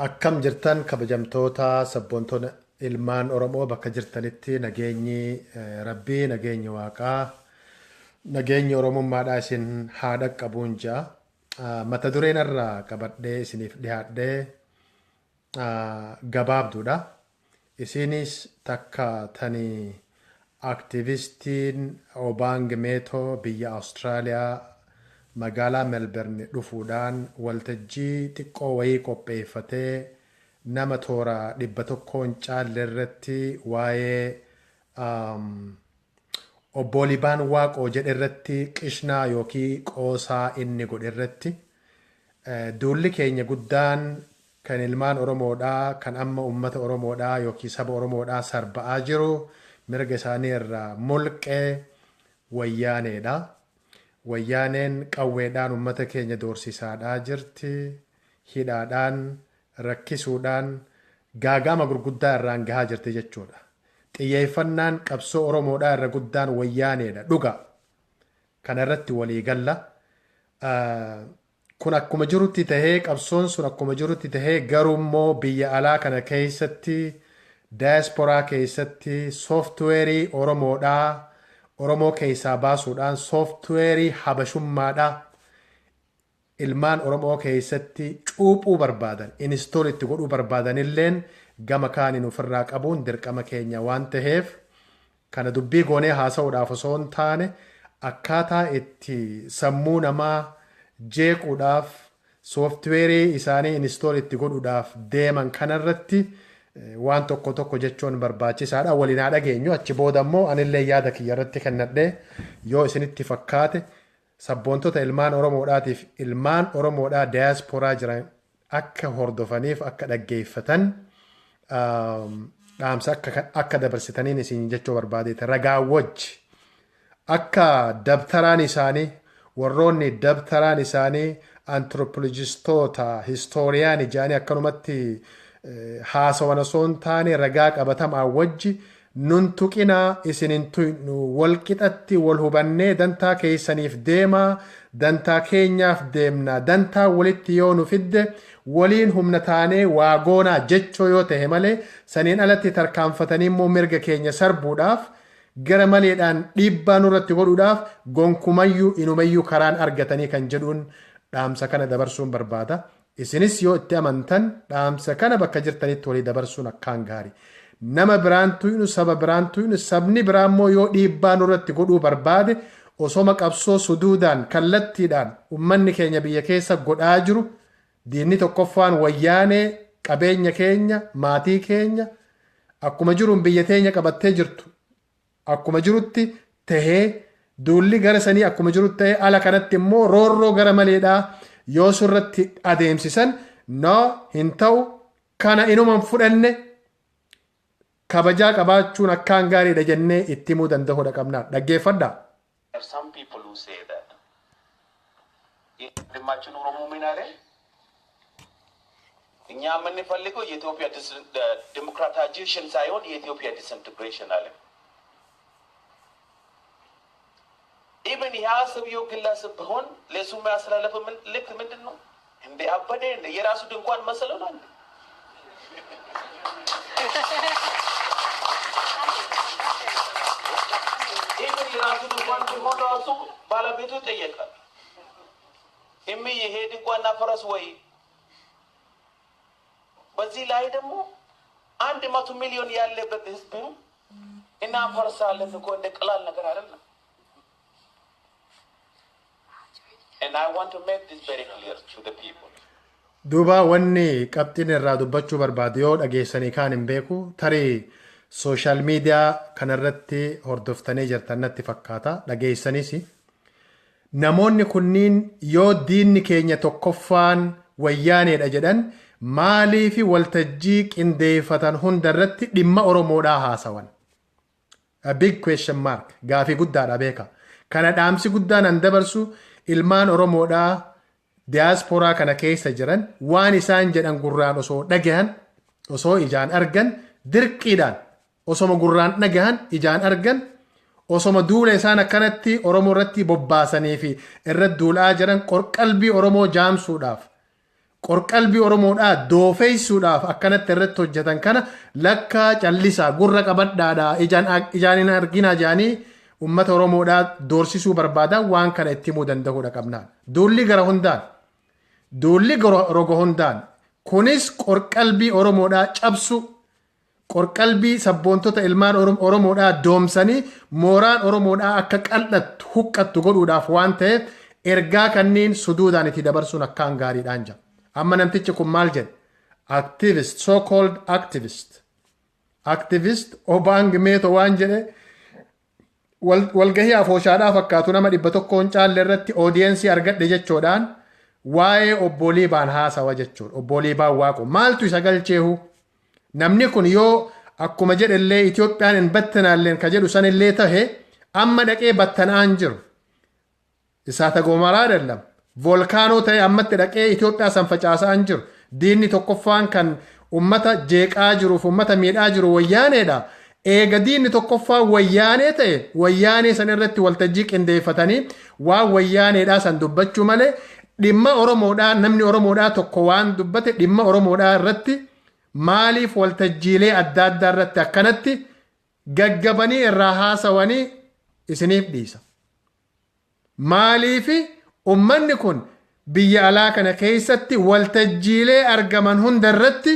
Akkam jirtan kabajamtoota sabboontoota ilmaan Oromoo bakka jirtanitti nageenyi Rabbii, nageenyi Waaqaa, nageenyi Oromummaadhaa isin haa dhaqqabuun ja'a. Mata dureen irraa qabadhee isiniif dhiyaadhee gabaabduudha. Isinis takka tani aktivistiin Obaang Meetoo biyya Awustiraaliyaa magaalaa Melbourne dhufuudhaan waltajjii xiqqoo wayii qopheeffatee nama toora 100 caalle irratti waa'ee obbo Libaan Waaqoo jedhe irratti qishnaa yookiin qoosaa inni godhe irratti duulli keenya guddaan kan ilmaan Oromoodhaa kan amma uummata Oromoodhaa yookiin saba Oromoodhaa sarba'aa jiru mirga isaanii irraa mulqee Wayyaaneedha. Wayyaaneen qawweedhaan uummata keenya doorsisaadhaa jirti. Hidhaadhaan, rakkisuudhaan gaaga'ama gurguddaa irraan gahaa jirti jechuudha. Xiyyeeffannaan qabsoo Oromoodhaa irra guddaan Wayyaaneedha. Dhuga. Kana irratti walii galla. Kun akkuma jirutti tahee, qabsoon sun akkuma jirutti tahee, garuu immoo biyya alaa kana keessatti, daayasporaa keessatti sooftiweerii Oromoodhaa Oromoo keessaa baasuudhaan sooftiweerii habashummaadhaa ilmaan Oromoo keessatti cuuphuu barbaadan, install itti godhuu barbaadan illeen gama kaaniin ofirraa qabuun dirqama keenya waan taheef, kana dubbii goonee haasa'uudhaaf osoo hin taane, akkaataa itti sammuu namaa jeequudhaaf sooftiweerii isaanii install itti godhuudhaaf deeman kanarratti waan tokko tokko jechuun barbaachisaadha. Waliin haa dhageenyu. Achi booda immoo anillee yaada kiyya irratti kennadhee yoo isinitti fakkaate sabboontota ilmaan Oromoodhaatiif ilmaan Oromoodhaa daayasporaa jiran akka hordofaniif akka dhaggeeffatan dhaamsa akka dabarsitaniin isin jechuu barbaadeeti. Ragaa wajji akka dabtaraan isaanii, warroonni dabtaraan isaanii anthropologistoota, histooriyaani jedhanii akkanumatti haasawan osoo hin taane, ragaa qabatamaa wajji nun tuqinaa, isin hin tuynu, wal qixatti wal hubannee dantaa keessaniif deemaa, dantaa keenyaaf deemna, dantaa walitti yoo nu fidde waliin humna taanee waa goonaa jechoo yoo ta'e malee, saniin alatti tarkaanfatanii immoo mirga keenya sarbuudhaaf gara maleedhaan dhiibbaa nurratti godhuudhaaf gonkumayyuu inumayyuu karaan argatanii kan jedhuun dhaamsa kana dabarsuun barbaada. Isinis yoo itti amantan dhaamsa kana bakka jirtanitti walii dabarsuun akkaan gaarii. Nama biraan tuynu, saba biraan tuynu, sabni biraa immoo yoo dhiibbaa nurratti godhuu barbaade, osoma qabsoo suduudaan kallattiidhaan ummanni keenya biyya keessa godhaa jiru, diinni tokkoffaan Wayyaanee qabeenya keenya, maatii keenya akkuma jiruun biyya teenya qabattee jirtu akkuma jirutti tahee, duulli gara sanii akkuma jirutti tahee, ala kanatti immoo roorroo gara maleedhaa yoo surratti adeemsisan, no, hin ta'u, kana inuman fudhanne, kabajaa qabaachuun akkaan gaariidha jennee itti himuu danda'uudha qabnaa. Dhaggeeffadhaa. There are some people who say that ወንድማችን ኦሮሞ ምን አለ? እኛ የምንፈልገው የኢትዮጵያ democratization ሳይሆን የኢትዮጵያ disintegration አለ። Even ያ ሰውየው ግለሰብ ቢሆን ለእሱ የሚያስተላልፈው ልክ ምንድን ነው? እንደ አበደ እንደ የራሱ ድንኳን መሰለው ነው። Even የራሱ ድንኳን ቢሆን ራሱ ባለቤቱ ይጠየቃል። እምዬ ይሄ ድንኳን ፈረስ ወይ? በዚህ ላይ ደግሞ 100 ሚሊዮን ያለበት ህዝብ እናፈርሳለን እኮ እንደ ቀላል ነገር አይደለም። And I want to make this very clear to the people. Duuba wanni qabxiin irraa dubbachuu barbaadu, yoo dhageessanii kaan hin beeku, tarii social media kanarratti hordoftanii jirtan natti fakkaata, dhageessanis. Namoonni kunniin yoo diinni keenya tokkoffaan Wayyaaneedha jedhan, maaliifi waltajjii qindeeffatan hunda irratti dhimma Oromoodhaa haasawan? A big question mark, gaafii guddaadha beeka. Kana dhaamsi guddaan an dabarsu, ilmaan Oromoodhaa diyaasporaa kana keessa jiran waan isaan jedhan gurraan osoo dhagahan, osoo ijaan argan, dirqiidhaan osoma gurraan dhagahan, ijaan argan, osoma duula isaan akkanatti Oromoo irratti bobbaasanii fi irratti duulaa jiran qorqalbii Oromoo jaamsuudhaaf Qorqalbii Oromoodhaa doofeessuudhaaf akkanatti irratti hojjetan kana lakkaa callisaa, gurra qabadhaadhaa, ijaan hin arginaa jedhanii uummata Oromoodhaa doorsisuu barbaadan, waan kana itti himuu danda'uudha qabnaan. Duulli gara hundaan, duulli roga hundaan, kunis qorqalbii Oromoodhaa cabsu, qorqalbii sabboontota ilmaan Oromoodhaa doomsanii mooraan Oromoodhaa akka qal'attu, huqqattu godhuudhaaf waan ta'eef, ergaa kanneen suduudhaan itti dabarsuun akkaan gaariidhaan jira. Amma namtichi kun maal jedhe? Activist, so called activist. Activist Obang Meeto waan jedhe, walgahii afooshaadhaa fakkaatu nama 100n caalle irratti audience argadhe jechuudhaan waa'ee obbo Liibaan haasawa jechuudha. Obbo Liibaan Waaqo maaltu isa galcheehu? Namni kun yoo akkuma jedhellee Itoophiyaan hin battanaalleen ka jedhu sanillee tahe, amma dhaqee battana'aan jiru. እሳተ ገሞራ አይደለም. Volcano ta'e ammatti dhaqee Itoophiyaa san facaasaan jiru. Diinni tokkoffaan kan ummata jeeqaa jiruuf ummata miidhaa jiru Wayyaaneedha. Eega diinni tokkoffaan Wayyaanee ta'e, Wayyaanee san irratti waltajjii qindeeffatanii waan Wayyaaneedhaa san dubbachuu malee, dhimma Oromoodhaa namni Oromoodhaa tokko waan dubbate, dhimma Oromoodhaa irratti maaliif waltajjiilee adda addaa irratti akkanatti gaggabanii irraa haasawanii isiniif dhiisa? Maaliifi ummanni kun biyya alaa kana keessatti waltajjiilee argaman hunda irratti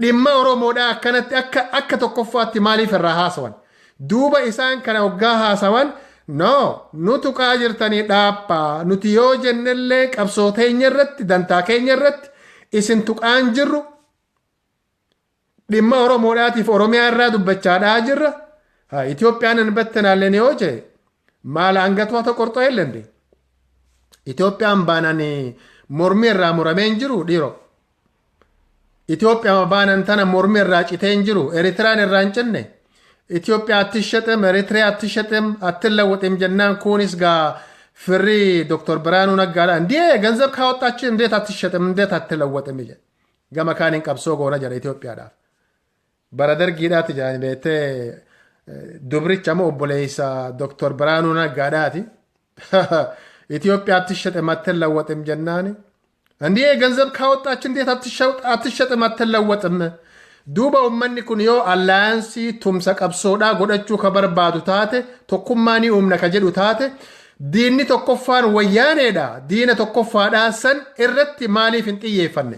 dhimma Oromoodhaa akkanatti akka tokkoffaatti maaliif irraa haasawan? Duuba isaan kana hoggaa haasawan, no nu tuqaa jirtanii dhaabbaa, nuti yoo jennellee qabsoo teenya irratti, dantaa keenya irratti isin tuqaan jirru, dhimma Oromoodhaatiif Oromiyaa irraa dubbachaadhaa jirra. Itoophiyaan hin battanaallee yoo jee, maal አንገቷ ተቆርጦ የለ እንዴ? Itoophiyaan baanan mormi irraa muramee hin jiru dhiiroo. Itoophiyaa baanan tana mormi irraa citee hin jiru. Eritiraan irraa hin cinne. ኢትዮጵያ አትሸጥም፣ ኤሪትሪያ አትሸጥም፣ አትለወጥም jennaan kunis gaa firri Doktor Biraanuu Naggaadha. እንዴ ገንዘብ ካወጣችን እንዴት አትሸጥም፣ እንዴት አትለወጥም jedhe. Gama kaaniin qabsoo goona jedha Itoophiyaadhaaf. Bara dargiidhaati jedhani beektee, dubricha moo obboleessa Doktor Biraanuu Naggaadhaati. ኢትዮጵያ አትሸጥም አትለወጥም jennaani, እንዲህ ገንዘብ ካወጣች እንዴት አትሸጥም አትለወጥም? Duuba ummanni kun yoo alliance tumsa qabsoodhaa godhachuu ka barbaadu taate, tokkummaa ni uumna ka jedhu taate, diinni tokkoffaan Wayyaaneedha. Diina tokkoffaadhaa san irratti maaliif hin xiyyeeffanne?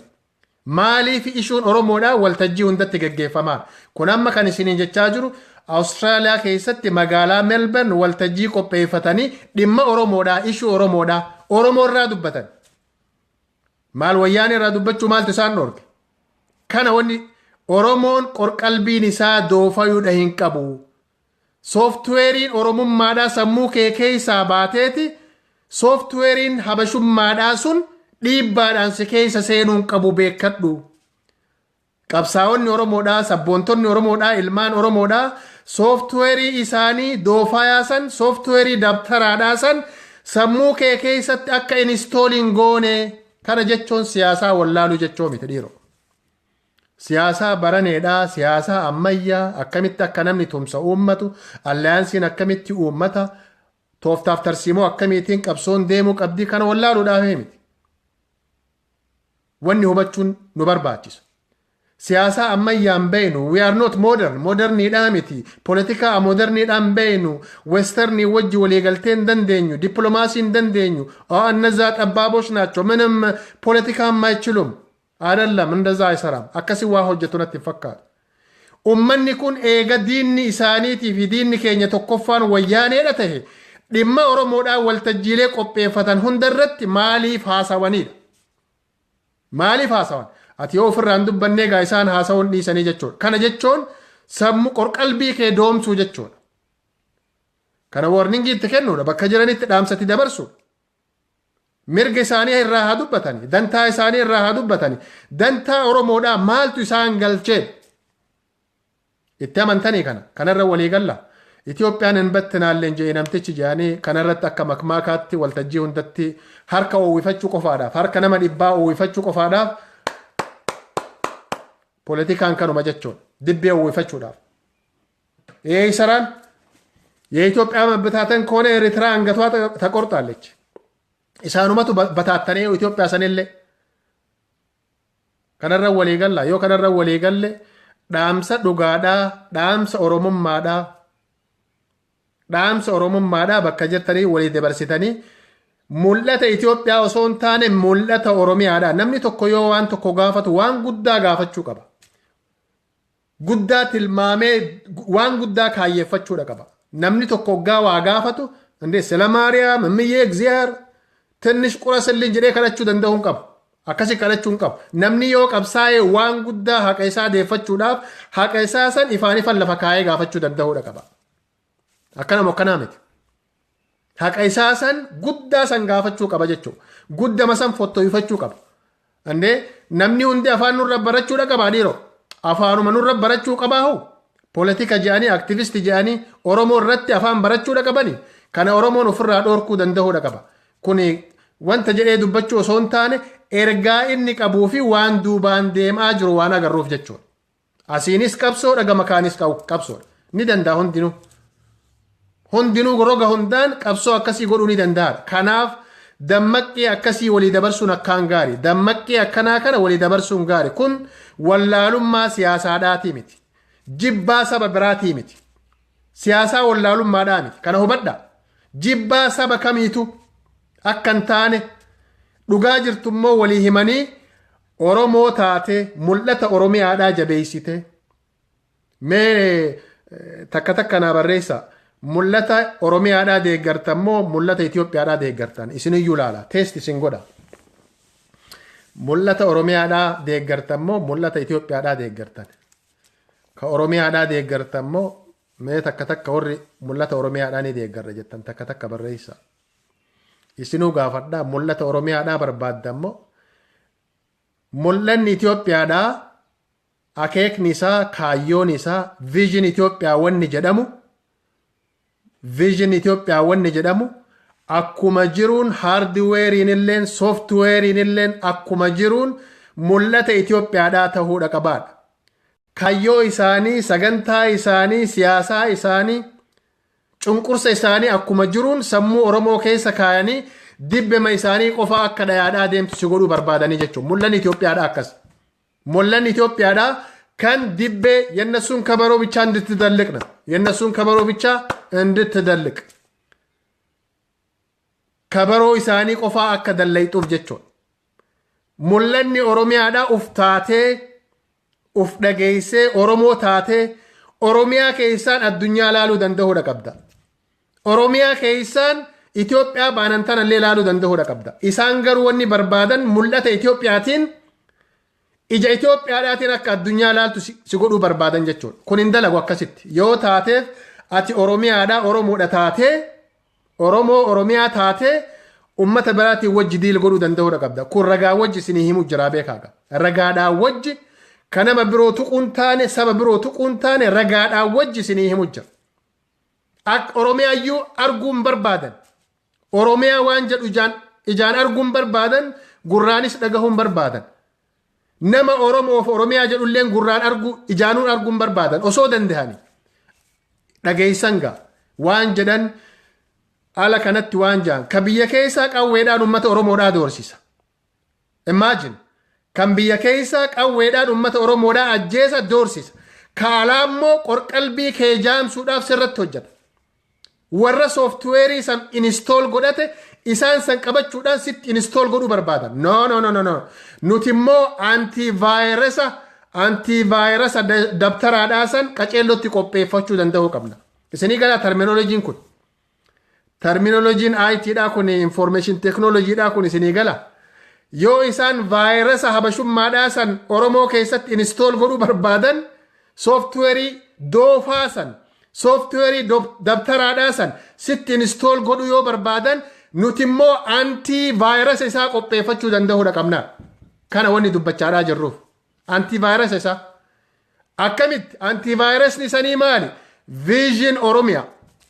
Maaliif issueun Oromoodhaa waltajjii hundatti geggeeffamaa? Kun amma kan isiniin jechaa jiru, Awustiraaliyaa keessatti magaalaa Melbourne waltajjii qopheeffatanii dhimma Oromoodhaa, issue Oromoodhaa, Oromoo irraa dubbatan. Maal Wayyaanee irraa dubbachuu maaltu isaan dhorke? Kana wanni Oromoon qorqalbiin isaa doofayuudha hin qabu. Softwareiin Oromummaadhaa sammuu kee keessaa baateeti softwareiin habashummaadhaa sun dhiibbaadhaan si keessa seenuu hin qabu, beekadhu. Qabsaa'onni Oromoodhaa, sabboontonni Oromoodhaa, ilmaan Oromoodhaa software isaanii doofayaa san, software dabtaraadhaa san sammuu kee keessatti akka install hin goone. Kana jechuun siyaasaa wallaaluu jechuu miti dhiiroo. Siyaasaa baraneedhaa, siyaasaa ammayyaa, akkamitti akka namni tumsa uummatu, allianceiin akkamitti uummata, tooftaaf tarsiimoo akkamiitiin qabsoon deemuu qabdii, kana wallaaluudhaaf miti. Wanni hubachuun nu barbaachisa. Siyaasaa ammayyaan beeynu, we are not modern, moderniidhaa miti, poolitikaa moderniidhaan beeynu, westernii wajji waliigaltee hin dandeenyu, dippiloomaasii hin dandeenyu, እነዛ ጠባቦች ናቸው፣ ምንም ፖለቲካም አይችሉም። አይደለም፣ እንደዛ አይሰራም። Akkasi waa hojjetu natti hin fakkaatu. Ummanni kun eega diinni isaaniitii fi diinni keenya tokkoffaan Wayyaaneedha tahe, dhimma Oromoodhaan waltajjiilee qopheeffatan hunda irratti maaliif haasawanidha? Maaliif haasawan? Ati yoo ofirraan dubbannee gaa isaan haasawuun dhiisanii jechuudha. Kana jechuun sammuu qorqalbii kee doomsuu jechuudha. Kana warning itti kennuudha. Bakka jiranitti dhaamsatti dabarsuudha. Mirga isaanii irraa haa dubbatani. Dantaa isaanii irraa haa dubbatani. Dantaa Oromoodhaa maaltu isaan galchee? Itti amantanii kana. Kanarra walii galla. Itoophiyaan hin battinaalleen jedhe namtichi jedhanii, kanarratti akka makmaakaatti waltajjii hundatti harka oowwifachuu qofaadhaaf, harka nama 100 oowwifachuu qofaadhaaf, poolitikaan kanuma jechuudha. Dibbee oowwifachuudhaaf. ይሄ ይሰራል። የኢትዮጵያ መበታተን ከሆነ ኤርትራ አንገቷ ተቆርጣለች። Isaanumatu bataattanee Itoophiyaa sanillee. Kanarra walii galla. Yoo kanarra walii galle, dhaamsa dhugaadhaa, dhaamsa oromummaadhaa, dhaamsa oromummaadhaa bakka jirtanii walii dabarsitanii, mul'ata Itoophiyaa osoo hin taane mul'ata Oromiyaadha. Namni tokko yoo waan tokko gaafatu waan guddaa gaafachuu qaba. Guddaa tilmaamee waan guddaa kaayyeeffachuudha qaba. Namni tokko hoggaa waa gaafatu እንዴ ስለ ማርያም እምዬ እግዚአብሔር ትንሽ ቁረስልኝ jedhee kadhachuu danda'uu hin qabu. Akkasi kadhachuu hin qabu. Namni yoo qabsaa'ee waan guddaa haqa isaa deeffachuudhaaf haqa isaa san ifaan ifan lafa kaayee gaafachuu danda'uudha qaba. Akkanuma akkanaa miti. Haqa isaa san guddaa san gaafachuu qaba jechuudha. Guddama san fottoyfachuu qaba. Andee namni hundi afaan nurra barachuudha qaba dhiiroo. Afaanuma nurra barachuu qabaa hoo? Poolitika jedhanii, aktivistii jedhanii Oromoo irratti afaan barachuudha qabani. Kana Oromoon ofirraa dhorkuu danda'uudha qaba. Kuni wanta jedhee dubbachuu osoo hin taane, ergaa inni qabuu fi waan duubaan deemaa jiru waan agarruuf jechuudha. Asiinis qabsoodha, gama kaanis qabsoodha. Ni danda'a hundinuu. Hundinuu roga hundaan qabsoo akkasii godhuu ni danda'a. Kanaaf dammaqqii akkasii walii dabarsuun akkaan gaarii. Dammaqqii akkanaa kana walii dabarsuun gaarii. Kun wallaalummaa siyaasaadhaatii miti. Jibbaa saba biraatii miti. Siyaasaa wallaalummaadhaa miti. Kana hubadhaa. Jibbaa saba kamiitu akka hin taane, dhugaa jirtu immoo walii himanii, Oromoo taate mul'ata Oromiyaadhaa jabeessite. Mee takka takka naa barreessa. Mul'ata Oromiyaadhaa deeggartan moo mul'ata Itoophiyaadhaa deeggartan? Isiniyyuu ilaala. Test isin godha. Mul'ata Oromiyaadhaa deeggartan moo mul'ata Itoophiyaadhaa deeggartan? Ka Oromiyaadhaa deeggartan moo? Mee takka takka warri mul'ata Oromiyaadhaa ni deeggarra jettan takka takka barreessa. Isinuu gaafadhaa, mul'ata Oromiyaadhaa barbaaddan moo? Mul'anni Itoophiyaadhaa, akeekni isaa, kaayyoon isaa, vision Itoophiyaa wanni jedhamu, vision Itoophiyaa wanni jedhamu akkuma jiruun, hardwareiin illeen softwareiin illeen akkuma jiruun mul'ata Itoophiyaadhaa ta'uudha qabaadha. Kaayyoo isaanii, sagantaa isaanii, siyaasaa isaanii, cunqursa isaanii akkuma jiruun sammuu Oromoo keessa kaayanii dibbema isaanii qofa akka dhayaadhaa deemtu si godhuu barbaadanii jechuudha. Mul'anni Itoophiyaadhaa akkas. Mul'anni Itoophiyaadhaa kan dibbee የእነሱን ከበሮ ብቻ እንድትደልቅ ነው። የእነሱን ከበሮ ብቻ እንድትደልቅ፣ ከበሮ isaanii qofaa akka dallayxuuf jechuudha. Mul'anni Oromiyaadhaa uf taatee, uf dhageessee, Oromoo taatee Oromiyaa keessaan addunyaa laaluu danda'uudha qabda. Oromiyaa keessaan Itoophiyaa baanan tanallee laaluu danda'uudha qabda. Isaan garuu wanni barbaadan mul'ata Itoophiyaatiin, ija Itoophiyaadhaatiin akka addunyaa laaltu si godhuu barbaadan jechuudha. Kun hin dalagu akkasitti. Yoo taateef ati Oromiyaadhaa, Oromoodha taatee, Oromoo Oromiyaa taatee ummata biraatiin wajji deal godhuu danda'uudha qabda. Kun ragaa wajji isinii himuu jira, beekaaga. Ragaadhaan wajji, kan nama biroo tuquun taane, saba biroo tuquun taane, ragaadhaan wajji isinii himuu jira. Akka Oromiyaayyuu arguun barbaadan. Oromiyaa waan jedhu ijaan arguun barbaadan, gurraanis dhagahuun barbaadan. Nama Oromoof Oromiyaa jedhulleen gurraan argu, ijaanuun arguun barbaadan osoo danda'ani. Dhageessan gaa waan jedhan, ala kanatti waan jedhan, ka biyya keessaa qawweedhaan uummata Oromoodhaa doorsisa. Imagine, kan biyya keessaa qawweedhaan uummata Oromoodhaa ajjeesa, doorsisa. Ka alaa immoo qorqalbii kee jaamsuudhaaf sirratti hojjeta. Warra softwareii san install godhate, isaan san qabachuudhaan sitti install godhuu barbaadan. No, no, no, no, no. Nuti immoo antivirusa dabtaraadhaa san qaceellotti qopheeffachuu danda'uu qabna. Isinii gara terminologyiin kun. Terminologyiin ITdhaa kun, information technologydhaa kun isinii gala. Yoo isaan virusa habashummaadhaa san Oromoo keessatti install godhuu barbaadan, softwareii doofaa san, softwareii dabtaraadhaa san sitti install godhuu yoo barbaadan, nuti immoo antivirusa isaa qopheeffachuu danda'uudha qabna. Kana wanni dubbachaadhaa jirruuf. Antivirusa isaa. Akkamitti antivirusni sanii maali? Vision Oromiyaa.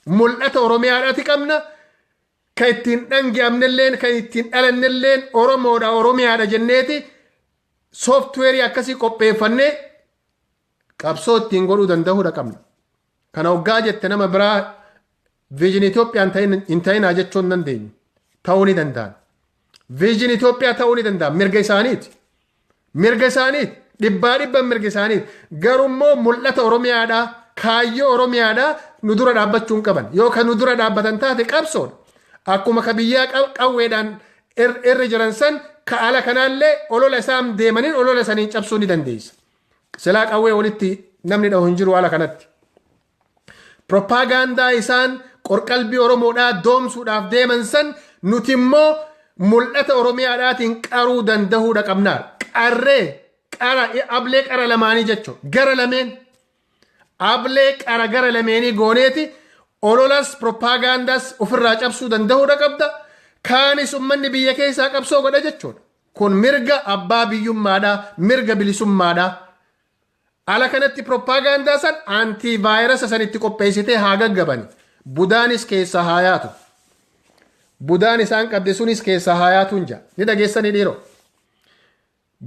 Mul'ata Oromiyaadhaati qabna. Ka ittiin dhangi'amnelleen, kan ittiin dhalannelleen Oromoodha, Oromiyaadha jenneeti softwareii akkasii qopheeffannee qabsoo ittiin godhuu danda'uudha qabna. Kana hoggaa jette nama biraa vision Itoophiyaan hin ta'inaa jechuu hin dandeenyu. Ta'uu ni danda'an. Vision Itoophiyaa ta'uu ni danda'an. Mirga isaaniiti. Mirga isaaniiti. Dhibbaa dhibban mirga isaaniiti. Garummoo mul'ata Oromiyaadhaa, kaayyoo Oromiyaadhaa nu dura dhaabbachuu hin qaban. Yoo kan nu dura dhaabbatan taate qabsoodha. Akkuma ka biyyaa qawweedhaan irra jiran san ka ala kanaallee olola isaan deemaniin olola saniin cabsuu ni dandeessa. Silaa qawwee walitti namni dhahu hin jiru ala kanatti. Propaagandaa isaan qorqalbii Oromoodhaa doomsuudhaaf deeman san nuti immoo mul'ata Oromiyaadhaatiin qaruu dandahuudha qabnaa. Qarree qara ablee qara lamaanii jechuudha. Gara lameen ablee qara gara lameenii gooneeti ololas propaagandaas ofirraa cabsuu dandahuudha qabda. Kaanis ummanni biyya keessaa qabsoo godha jechuudha. Kun mirga abbaa biyyummaadhaa, mirga bilisummaadhaa. Ala kanatti propaagandaa san antivirus san itti qopheessitee haa gaggabani. Budaanis keessaa haa yaatu. Budaan isaan qabde sunis keessaa haa yaatuun jaa. Ni dhageessanii dhiiroo.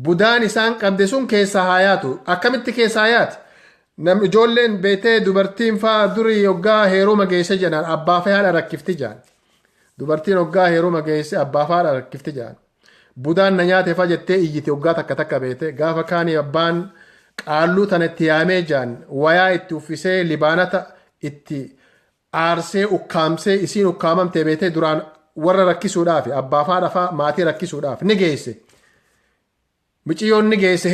Budaan isaan qabde sun keessaa haa yaatu. Akkamitti keessaa yaati? Nam ijoolleen beetee dubartiin faa durii hoggaa heeruma geesse jedhan abbaa fi haadha rakkifti jedhan. Dubartiin hoggaa heeruma geesse abbaa fi haadha rakkifti jedhan. Budaan na nyaate fa jettee iyyite hoggaa takka takka beete gaafa kaanii abbaan qaalluu tana itti yaamee jedhan wayaa itti uffisee libaanata itti aarsee ukkaamsee isiin ukkaamamte beetee duraan warra rakkisuudhaaf abbaa fi haadha faa maatii rakkisuudhaaf ni geesse. Mucayyoon ni geesse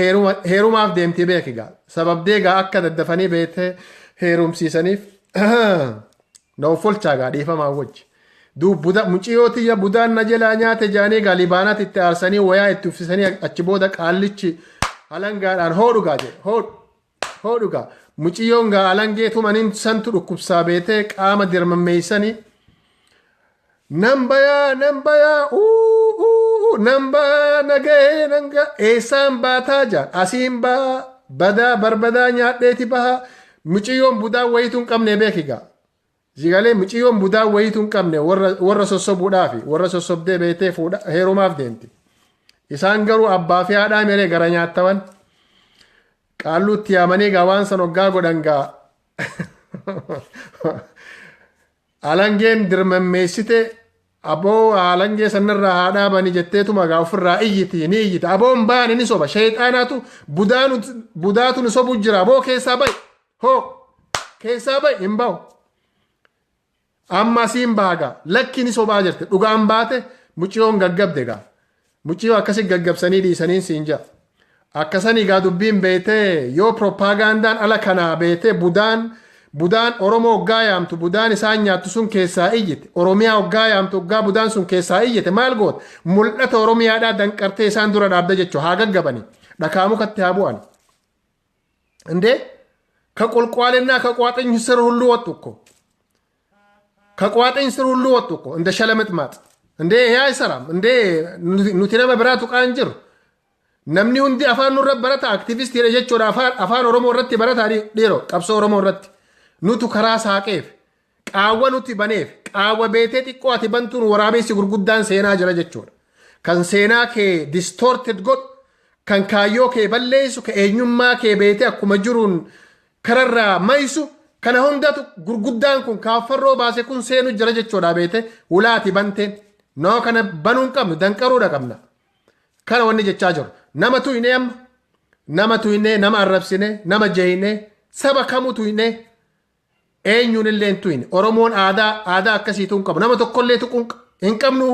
heerumaaf deemtee beeki gaa. Sababdee gaa akka daddafanii beetee heerumsiisaniif na offolchaa gaa dhiifamaa wajji. Duub mucayyoo tiyya budaan na jalaa nyaate jaanii gaa libaanatti itti aarsanii wayaa itti uffisanii achi booda qaallichi alangaadhaan hoodhu gaa jedhe hoodhu hoodhu gaa. Mucayyoon gaa alangee tumaniin santu dhukkubsaa beetee qaama dirmammeessanii nan bayaa nan bayaa uu nan bayaa nagahee nan gaa eessaan baataa jaan asiin baa badaa barbadaa nyaadheeti bahaa mucayyoon budaa wayitu hin qabne beeki gaa. Zigalee mucayyoon budaa wayitu hin qabne warra sossobuudhaafi warra sossobdee beetee fuudha heerumaaf deemti. Isaan garuu abbaa fi haadhaa meree gara nyaattaman. Qaalluutti yaamanii gaa waan san hoggaa godhan gaa. Alangeen dirmammeessite aboo alangee sanarraa haa dhaabani jetteetuma gaa ofirraa iyyiti ni iyyiti. Aboon baane ni soba. Sheexaanaatu budaatu nu sobu jira. Aboo keessaa ba'i. Hoo keessaa ba'i hin ba'u. Amma asiin baagaa lakki ni sobaa jirti. Dhugaan baate mucayyoon gaggabde gaa. Mucayyoo akkasi gaggabsanii dhiisaniin siin jaa. Akkasanii gaa dubbiin beetee yoo propagandaan ala kanaa beetee budaan Oromoo hoggaa yaamtu budaan isaan nyaattu sun keessaa iyyite. Oromiyaa hoggaa yaamtu hoggaa budaan sun keessaa iyyite maal goota? Mul'ata Oromiyaadhaa danqartee isaan dura dhaabda jechuudha. Haa gaggabani. Dhakaa mukatti haa bu'ani. እንዴ ከቁልቋልና ከቋጥኝ ስር ሁሉ ወጡ እኮ ከቋጥኝ ስር ሁሉ ወጡ እኮ እንደ ሸለምጥማጥ። እንዴ ይሄ አይሰራም። እንዴ nuti nama biraatu qaan jiru. Namni hundi afaan nurra barata aktivistiidha jechuudha afaan Oromoo irratti barata dhiiroo qabsoo Oromoo irratti. Nutu karaa saaqeef qaawwa nuti baneef qaawwa beetee xiqqoo ati bantuun waraabessi gurguddaan seenaa jira jechuudha. Kan seenaa kee distorted godhu kan kaayyoo kee balleessu kan eenyummaa kee beetee akkuma jiruun kararraa maysu kana hundatu gurguddaan kun kaaffarroo baase kun seenu jira jechuudha beete ulaati banteen. Noo kana banuu hin qabnu danqaruudha qabna. Kana wanni jechaa jiru. Nama tuyne amma nama tuyne nama arrabsine nama jeyne saba kamuu tuyne eenyuun illee hin tuyne. Oromoon aadaa akkasiitu hin qabu. Nama tokkollee tuquu hin qabnu.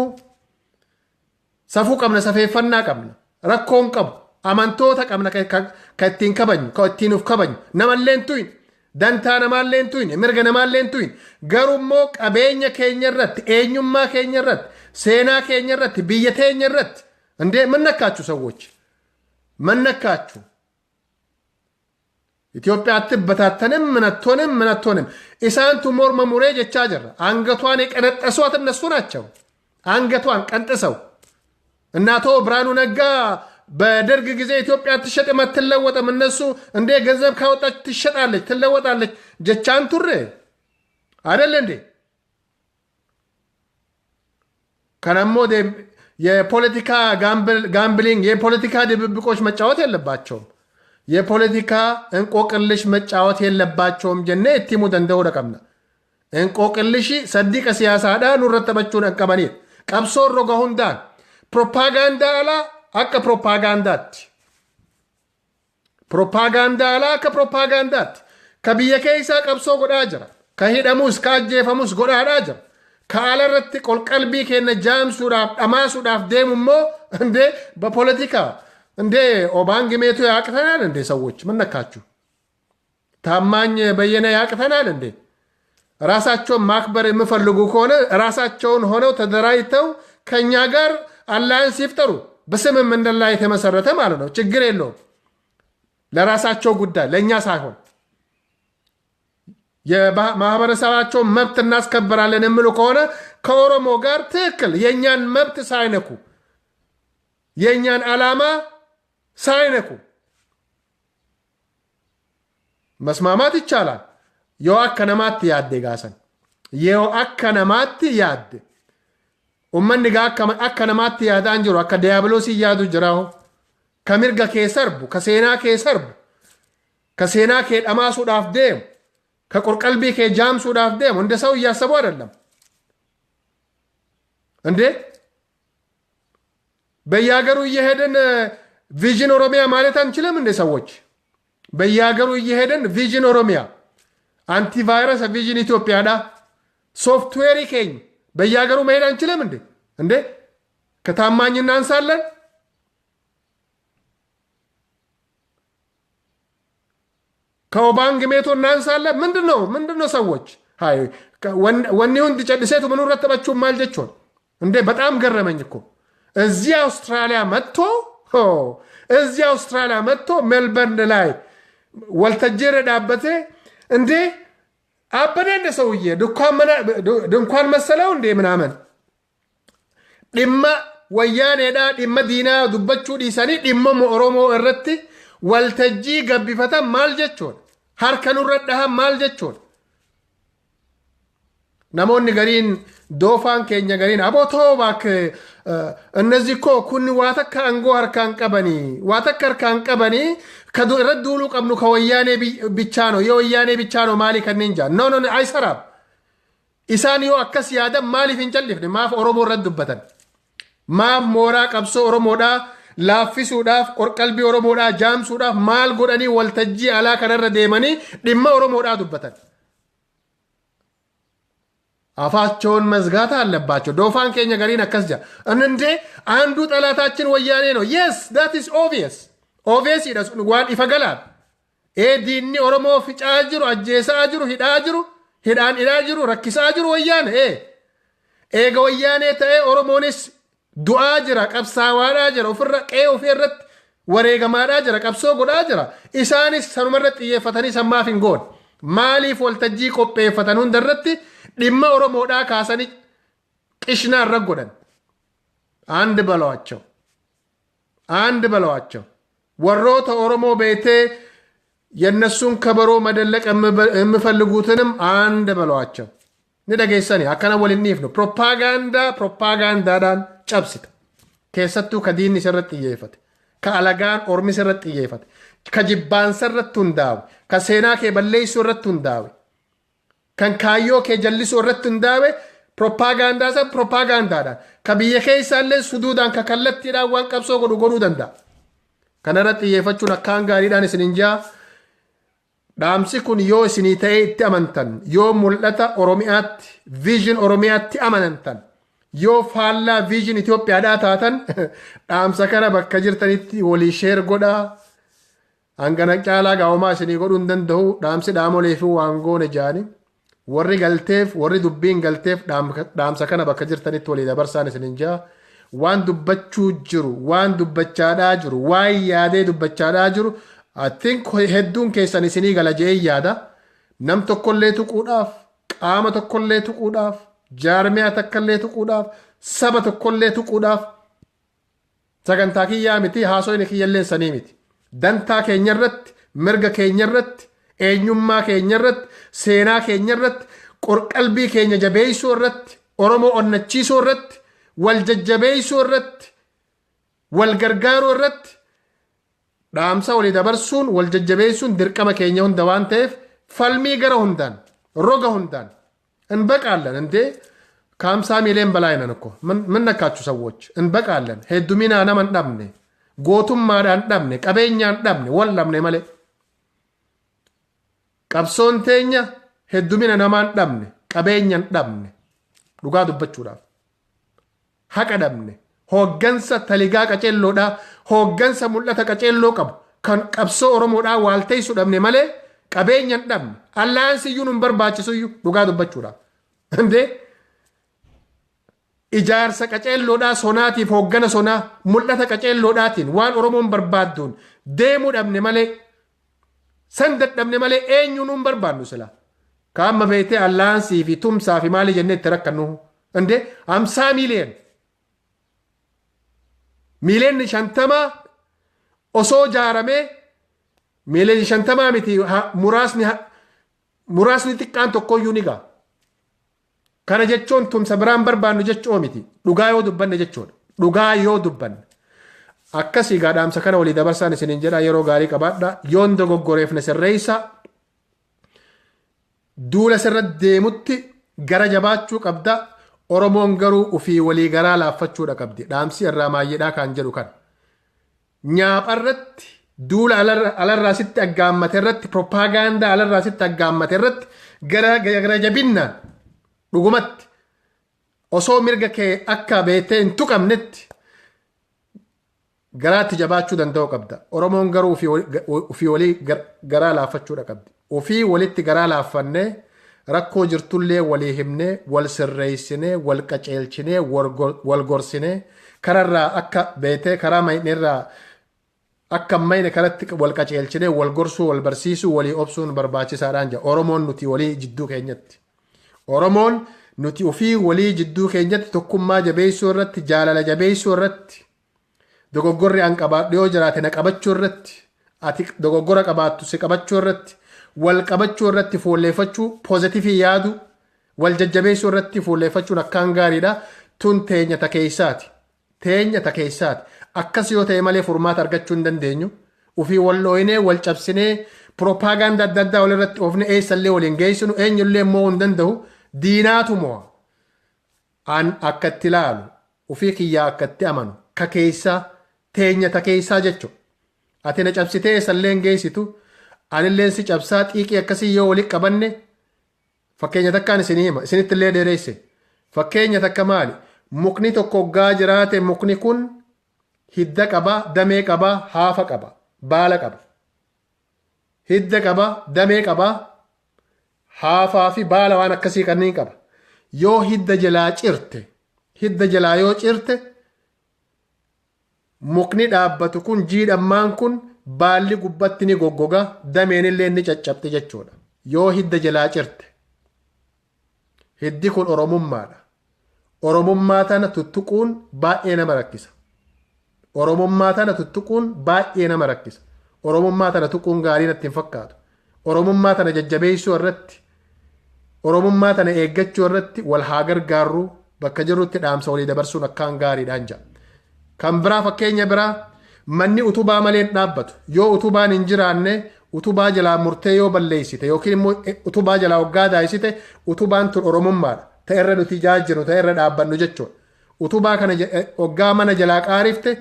Safuu qabna safeeffannaa qabna. Rakkoo hin qabu. Amantoota qabna ka ittiin kabajnu ka ittiin uf kabajnu. Namallee hin tuyne. Dantaa namaallee hin tuyne. Mirga namaallee hin tuyne. Garuu qabeenya keenya irratti eenyummaa keenya irratti seenaa keenya irratti biyya teenya irratti እንዴ ምን ነካችሁ ሰዎች? ምን ነካችሁ? ኢትዮጵያ አትበታተንም፣ ምን አትሆንም፣ ምን አትሆንም። Isaantu morma muree jechaa jirra. አንገቷን የቀነጠሷት እነሱ ናቸው። አንገቷን ቀንጥሰው እና አቶ ብርሃኑ ነጋ በደርግ ጊዜ ኢትዮጵያ አትሸጥም አትለወጥም፣ እነሱ እንዴ ገንዘብ ካወጣች ትሸጣለች ትለወጣለች jechaan turre አይደል እንዴ? Kanammoo የፖለቲካ gambling የፖለቲካ ድብብቆች መጫወት የለባቸውም። የፖለቲካ እንቆቅልሽ መጫወት የለባቸውም jennee itti himuu danda'uudha qabna. Inqoqillishi saddiqa siyaasaadhaa nurratti taphachuun hin qabaniidha. Qabsoon roga hundaan propaagandaa alaa akka propaagandaatti. Propaagandaa alaa akka propaagandaatti. Ka biyya keessaa qabsoo godhaa jira. Ka hidhamus, ka ajjeefamus godhaadhaa jira. Ka ala irratti qolqalbii keenya jaamsuudhaaf, dhamaasuudhaaf deemu immoo እንዴ በፖለቲካ እንዴ ኦባንግ ሜቶ ያቅተናል እንዴ? ሰዎች ምን ነካችሁ? ታማኝ በየነ ያቅተናል እንዴ? ራሳቸውን ማክበር የሚፈልጉ ከሆነ ራሳቸውን ሆነው ተደራጅተው ከኛ ጋር alliance ይፍጠሩ። በስምምነት ላይ የተመሰረተ ማለት ነው። ችግር የለውም። ለራሳቸው ጉዳይ፣ ለእኛ ሳይሆን። የማህበረሰባቸውን መብት እናስከብራለን የሚሉ ከሆነ ከኦሮሞ ጋር ትክክል የእኛን መብት ሳይነኩ፣ የእኛን ዓላማ ሳይነኩ መስማማት ይቻላል። Yoo akka namaatti yaadde gaasan, yoo akka namaatti yaadde, ummanni gaa akka namaatti yaadaan jiru, akka diiyaabiloosii yaadu jira. Ka mirga kee sarbu, ka seenaa kee sarbu, ka seenaa kee dhamaasuudhaaf deemu, ka qorqalbii kee jaamsuudhaaf deemu እንደ ሰው እያሰቡ አይደለም እንዴ? በየሀገሩ እየሄድን vision ኦሮሚያ ማለት አንችልም እንዴ ሰዎች? በየሀገሩ እየሄድን vision ኦሮሚያ፣ antivirus vision ኢትዮጵያዳ software keenya በየሀገሩ መሄድ አንችልም እንዴ? እንዴ ከታማኝ እናንሳለን? ከኦባንግ ሜቶ እናንሳለን? ምንድን ነው? ምንድን ነው ሰዎች? Wanni hundi calliseetu ምኑ ረተበችው maal jechuun እንዴ? በጣም ገረመኝ እኮ። እዚህ አውስትራሊያ መጥቶ ሜልበርን ላይ waltajjii irra dhaabbatee እንዴ አበደ እንደ ሰውዬ ድንኳን መሰለው እንዴ ምናምን። Dhimma wayyaaneedhaa, dhimma diinaa dubbachuu dhiisanii dhimma Oromoo irratti waltajjii gabbifatan maal jechuudha? Harka nurra dhahan maal jechuudha? Namoonni gariin, doofaan keenya gariin, aboo ta'oo እባክህ፣ እነዚህ እኮ kun waa takka aangoo harkaan qabanii, waa takka harkaan qabanii, irratti duuluu qabnu ka wayyaanee ብቻ ነው፣ የወያኔ ብቻ ነው maali kanneen jaan. No, no, አይሰራም። Isaan yoo akkas yaadan maaliif hin callifne? Maaf Oromoo irratti dubbatan? Maaf mooraa qabsoo Oromoodhaa laaffisuudhaaf, qorqalbii Oromoodhaa jaamsuudhaaf maal godhanii waltajjii alaa kanarra deemanii dhimma Oromoodhaa dubbatan? አፋቸውን መዝጋት አለባቸው። Doofaan keenya gariin akkas jaa እንዴ፣ አንዱ ጠላታችን ወያኔ ነው። Yes, that is obvious. Obvious waan ifa galaan ee diinni Oromoo ficaa jiru, ajjeesaa jiru, hidhaa jiru, hidhaan hidhaa jiru, rakkisaa jiru wayyaane. Ee eega wayyaanee ta'ee Oromoonis du'aa jira, qabsaawaadhaa jira, ofirra qe'ee ofii irratti wareegamaadhaa jira, qabsoo godhaa jira. Isaanis sanumarratti xiyyeeffatanii sammaaf hin goone? Maaliif waltajjii qopheeffatan hundarratti dhimma Oromoodhaa kaasanii qishnaa irra godhan? አንድ በሏቸው፣ አንድ በሏቸው። Warroota Oromoo beetee የእነሱን ከበሮ መደለቅ የሚፈልጉትንም አንድ በሏቸው። Ni dhageessani, akkana waliin dhiifnu. Propaagandaa propaagandaadhaan cabsita. Keessattuu ka diinni sirratti xiyyeeffate, ka alagaan ormi sirratti xiyyeeffate, ka jibbaansa irratti hundaa'e, ka seenaa kee balleessuu irratti hundaa'e, kan kaayyoo kee jallisuu irratti hundaa'e, propaagandaa san propaagandaadhaan, ka biyya keessaallee suduudhaan, ka kallattiidhaan waan qabsoo godhu godhuu danda'a. Kanarratti xiyyeeffachuun akkaan gaariidhaan isin hin jaa. Dhaamsi kun yoo isinii ta'ee itti amantan, yoo mul'ata Oromiyaatti, vision Oromiyaatti amantan, yoo faallaa vision Itoophiyaadhaa taatan, dhaamsa kana bakka jirtanitti walii share godhaa. Hangana caalaa gaa'omaa isinii godhuu hin danda'u. Dhaamsi dhaamolee fi waan goone jaani. Warri galteef, warri dubbiin galteef, dhaamsa kana bakka jirtanitti walii dabarsaan isinin jaa. Waan dubbachuu jiru, waan dubbachaadhaa jiru, waan yaadee dubbachaadhaa jiru, I think hedduun keessan isinii gala je'ee yaada. Nam tokkollee tuquudhaaf, qaama tokkollee tuquudhaaf, jaarmiyaa takkallee tuquudhaaf, saba tokkollee tuquudhaaf sagantaa kiyyaa miti, haasoyni kiyyallee sanii miti. Dantaa keenya irratti, mirga keenya irratti, eenyummaa keenya irratti, seenaa keenya irratti, qorqalbii keenya jabeessuu irratti, Oromoo onnachiisuu irratti, wal jajjabeessuu irratti, wal gargaaruu irratti dhaamsa walii dabarsuun, wal jajjabeessuun dirqama keenya hunda waan ta'eef, falmii gara hundaan, roga hundaan እንበቃለን እንዴ። ከ50 ሚሊዮን በላይ ነን እኮ። ምን ነካችሁ ሰዎች? እንበቃለን። Heddumina nama hin dhabne. Gootummaadhaan dhabne, qabeenyaan dhabne, wal dhabne malee. Qabsoon teenya heddumina namaan dhabne, qabeenyaan dhabne. Dhugaa dubbachuudhaaf. Haqa dhabne. Hooggansa taligaa qaceelloodhaa, hooggansa mul'ata qaceelloo qabu, kan qabsoo Oromoodhaa waalteessu dhabne malee qabeenyaan dhabne. Alliance iyyuu nun barbaachisuyyuu dhugaa dubbachuudhaaf. Indee ijaarsa qaceelloodhaa sonaatiif hooggana sonaa mul'ata qaceelloodhaatiin waan Oromoon barbaadduun deemuu dhabne malee, san dadhabne malee eenyuu nun barbaannu sila. Kaamma beektee alliance fi tumsaa fi maali jennee itti rakkannu. Indee 50 miiliyoon. Miiliyoonni 50 osoo jaaramee, miiliyoonni 50 miti, muraasni xiqqaan tokkoyyuu ni ga'a. Kana jechuun tumsa biraan barbaannu jechuu miti. Dhugaa yoo dubbanne jechuudha. Dhugaa yoo dubbanne. Akkasii gaadhaamsa kana walii dabarsaan isiniin jedha, yeroo gaarii qabaadha. Yoon dogoggoreef na sirreessa. Duula sirra deemutti gara jabaachuu qabda. Oromoon garuu ufii walii garaa laaffachuudha qabdi. Dhaamsi irraa maayyeedhaa kan jedhu kan. Nyaapharratti duula alarraa sitti aggaammate irratti, propagaandaa alarraa sitti aggaammate irratti gara jabinnaan dhugumatti osoo mirga kee akka beektee hin tuqamnetti garaatti jabaachuu danda'u qabda. Oromoon garuu ufii walii garaa laaffachuudha qabdi. Ufii walitti garaa laaffannee, rakkoo jirtullee walii himnee, wal sirreessinee, wal qaceelchinee, wal gorsinee, kararraa akka beetee karaa mayneerraa akka mayne karatti wal qaceelchinee, wal gorsuu, wal barsiisuu, walii obsuun barbaachisaadhaan jira. Oromoon nuti walii jidduu keenyatti. Oromoon nuti ufii walii jidduu keenyatti tokkummaa jabeessuu irratti, jaalala jabeessuu irratti, dogoggorri an qabaadhu yoo jiraate na qabachuu irratti, ati dogoggora qabaattu si qabachuu irratti, wal qabachuu irratti fuulleeffachuu, positive yaadu, wal jajjabeessuu irratti fuulleeffachuun akkaan gaariidha. Tun teenya ta keessaati. Teenya ta keessaati. Akkas yoo ta'e malee furmaata argachuu hin dandeenyu. Ufii wal dhooyinee, wal cabsinee, propagaandaa adda addaa walirratti oofne eessallee waliin geessinu, eenyullee immoo hin danda'u. Diinaatu mo'a. An akka itti ilaalu, ufii kiyyaa akka itti amanu, ka keessaa, teenya ta keessaa jechuudha. Ati na cabsitee eessallee hin geessitu, anilleen si cabsaa, xiiqii akkasii yoo walitti qabanne. Fakkeenya takkaan isinii hima, isinitti illee dheeresse. Fakkeenya takka maali? Mukni tokko hoggaa jiraate, mukni kun hidda qaba, damee qaba, haafa qaba, baala qaba. Hidda qaba, damee qaba, haafaa fi baala waan akkasii kanneen qaba. Yoo hidda jalaa cirte, hidda jalaa yoo cirte, mukni dhaabbatu kun jiidhammaan kun baalli gubbatti ni goggoga, dameen illee ni caccabte jechuudha. Yoo hidda jalaa cirte. Hiddi kun Oromummaadha. Oromummaa tana tuttuquun baay'ee nama rakkisa. Oromummaa tana tuttuquun baay'ee nama rakkisa. Oromummaa tana tuquun gaarii natti hin fakkaatu. Oromummaa tana jajjabeessuu irratti, Oromummaa tana eeggachuu irratti wal haa gargaarru, bakka jirrutti dhaamsa walii dabarsuun akkaan gaariidhaan jedha. Kan biraa, fakkeenya biraa, manni utubaa malee hin dhaabbatu. Yoo utubaan hin jiraanne, utubaa jalaa murtee yoo balleessite yookiin immoo utubaa jalaa hoggaa daayisite, utubaan tun Oromummaadha. Ta irra nuti jaajjinu, ta irra dhaabbannu jechuudha. Utubaa kana hoggaa mana jalaa qaarifte,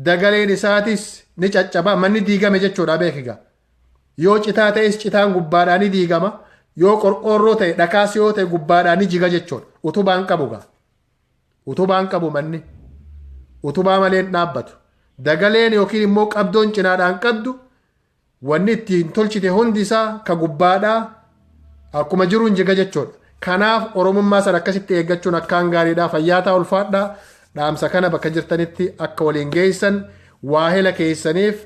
dagaleen isaatis ni caccaba, manni diigame jechuudha beekigaa. Yoo citaa ta'es citaan gubbaadhaa ni diigama. Yoo qorqoorroo ta'e, dhakaas yoo ta'e, gubbaadhaa ni jiga jechuudha. Utubaan qabu gaa. Utubaan qabu manni. Utubaa malee hin dhaabbatu. Dagaleen yookiin immoo qabdoon cinaadhaan qabdu, wanni ittiin tolchite hundi isaa ka gubbaadhaa akkuma jiruun jiga jechuudha. Kanaaf Oromummaa sana akkasitti eeggachuun akkaan gaariidha. Fayyaa ta'a, ulfaadhaa. Dhaamsa kana bakka jirtanitti akka waliin geessan waahela keessaniif.